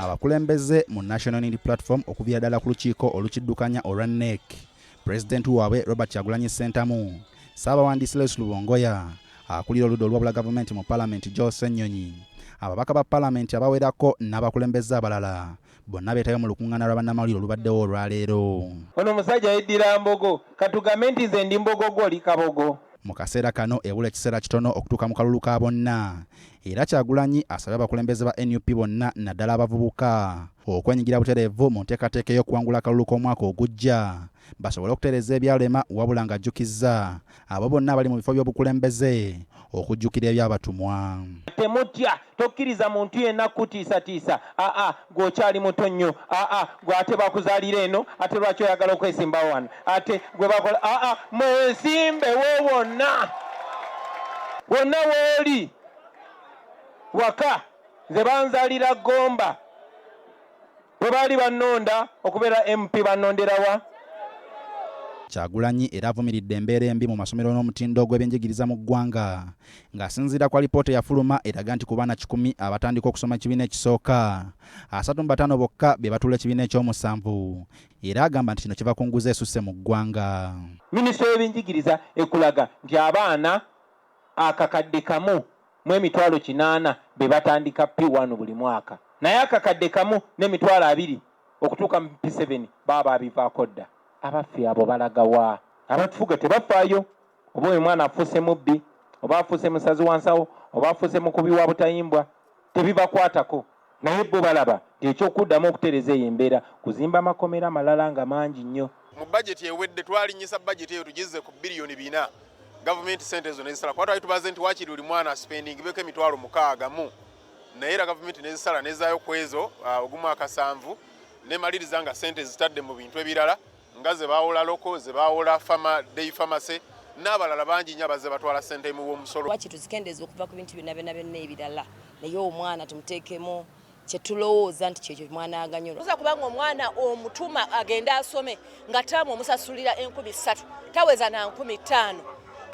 Abakulembeze mu National Unity Platform okuviira ddala ku lukiiko olukiddukanya olwa NEC, Pulezidenti waabwe Robert Kyagulanyi Ssentamu, Ssaabawandiisi Lewis Lubongoya, akulira oludda oluwabula gavumenti mu Palamenti Joel Ssenyonyi, ababaka ba Palamenti abawerako n'abakulembeze abalala bonna beetabye mu lukungaana lwa bannamawulire olubaddewo olwaleero. Ono omusajja yeddira mbogo. Katugambe nti nze ndi mbogo gwe oli kabogo. Mu kaseera kano ebula ekiseera kitono okutuuka mu kalulu ka bonna era Kyagulanyi asabye abakulembeze ba nup bonna naddala abavubuka okwenyigira butereevu mu nteekateeka ey'okuwangula akalulu k'omwaka ogujja basobole okutereeza ebyalema wabula ng'ajjukizza abo bonna abali mu bifo by'obukulembeze okujjukira ebyabatumwa. Temutya, tokkiriza muntu yenna kukutiisatiisa, aa gwe okyali muto nnyo, aa gwe ate bakuzaalira eno, ate lwaki oyagala okwesimbawo wano, ate gwe bakola, aa mwesimbewo wonna wonna wooli waka. Nze banzaalira Gomba, bwe baali bannonda okubeera MP bannonderawa? Kyagulanyi era avumiridde embeera embi mu masomero n'omutindo gw'ebyenjigiriza mu ggwanga ng'asinziira ku alipoota eyafuluma eraga nti ku baana 100 abatandika okusoma ekibiina ekisooka, 35 bokka be batuula ekibiina ekyomusanvu era agamba nti kino kiva ku nguzi esusse mu ggwanga. Minisitule y'ebyenjigiriza ekulaga nti abaana 1 800,000 be batandika P1 buli mwaka, naye 1 020,000 okutuuka mu P7 baba babivaako dda. Abaffe abo balagawa? Abatufuga tebafaayo oba oyo mwana afuuse mubbi oba afuuse musazi wa nsawo oba afuuse mukubi wa butayimbwa, tebibakwatako. Naye bo balaba nti ekyokuddamu okutereeza eyo embeera kuzimba makomera malala nga mangi nnyo. Mu bajeti ewedde twalinyisa bajeti eyo tugizze ku biliyoni 4, gavumenti sente ezo nezisala, kuba twali tubaze nti wakiri buli mwana aspendingibweko 60,000 mu, naye era gavumenti nezisala nezaayo ku ezo ogumu akasanvu, nemaliriza nga sente zitadde mu bintu ebirala nga ze bawola loko, ze bawola day pharmacy n'abalala bangi nnyo abazze batwala sente w'omusolo. Lwaki tuzikendeeza okuva ku bintu byonna byonna byonna ebirala, naye omwana tumuteekemu kyetulowooza nti kyekyo mwana aganyulwa? Oza kubanga omwana omutuma agende asome nga taamu omusasulira 3000, taweza na 5000.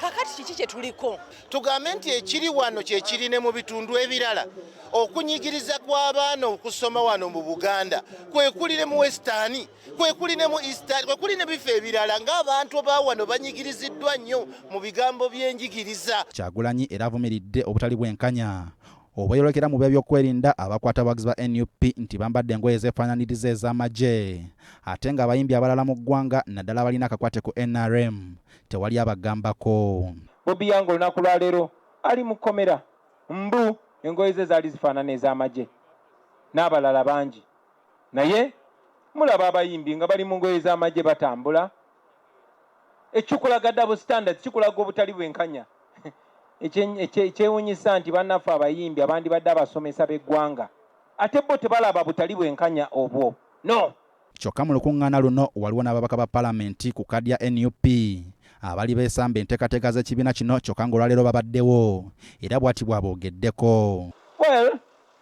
Kakati kiki kyetuliko? Tugambe nti ekiri wano kyekiri ne mu bitundu ebirala. Okunyigiriza kw'abaana okusoma wano mu Buganda kwekuli ne mu Western, kwekuli ne mu Eastern, kwekuli ne bifo ebirala, ng'abantu ba wano banyigiriziddwa nnyo mu bigambo by'enjigiriza. Kyagulanyi era avumiridde obutali bwenkanya obweyolekera mu b'ebyokwerinda abakwata abawagizi ba NUP nti bambadde engoye ezeefaananiriza ez'amagye, ate ng'abayimbi abalala mu ggwanga naddala abalina akakwate ku NRM tewali abagambako. Bobi Young olunaku lwaleero ali mu kkomera mbu engoye ze zaali zifaanana ez'amagye n'abalala bangi, naye mulaba abayimbi nga bali mu ngoye z'amagye batambula. Ekikulaga double standard, kikulaga obutali bwenkanya. Ekyewunyisa nti bannaffe abayimbi abandibadde abasomesa b'eggwanga ate bo tebalaba butali bwenkanya obwo no. Kyokka mu lukuŋŋaana luno waliwo n'ababaka ba Palamenti ku kaadi ya NUP abali beesamba enteekateeka z'ekibiina kino, kyokka ng'olwaleero babaddewo era bw'ati bw'aboogeddeko. Well,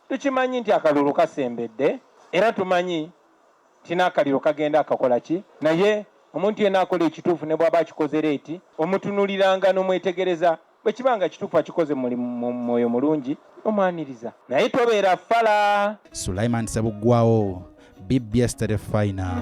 tukimanyi nti akalulu kasembedde era tumanyi nti n'akaliro kagenda akakola ki, naye omuntu yenna akola ekituufu ne bw'aba akikoze late, omutunuliranga n'omwetegereza. Bwe kiba nga kituufu akikoze mu mwoyo mulungi, omwaniriza, naye tobeera fala. Sulaiman Sebuggwawo, BBS Terefayina.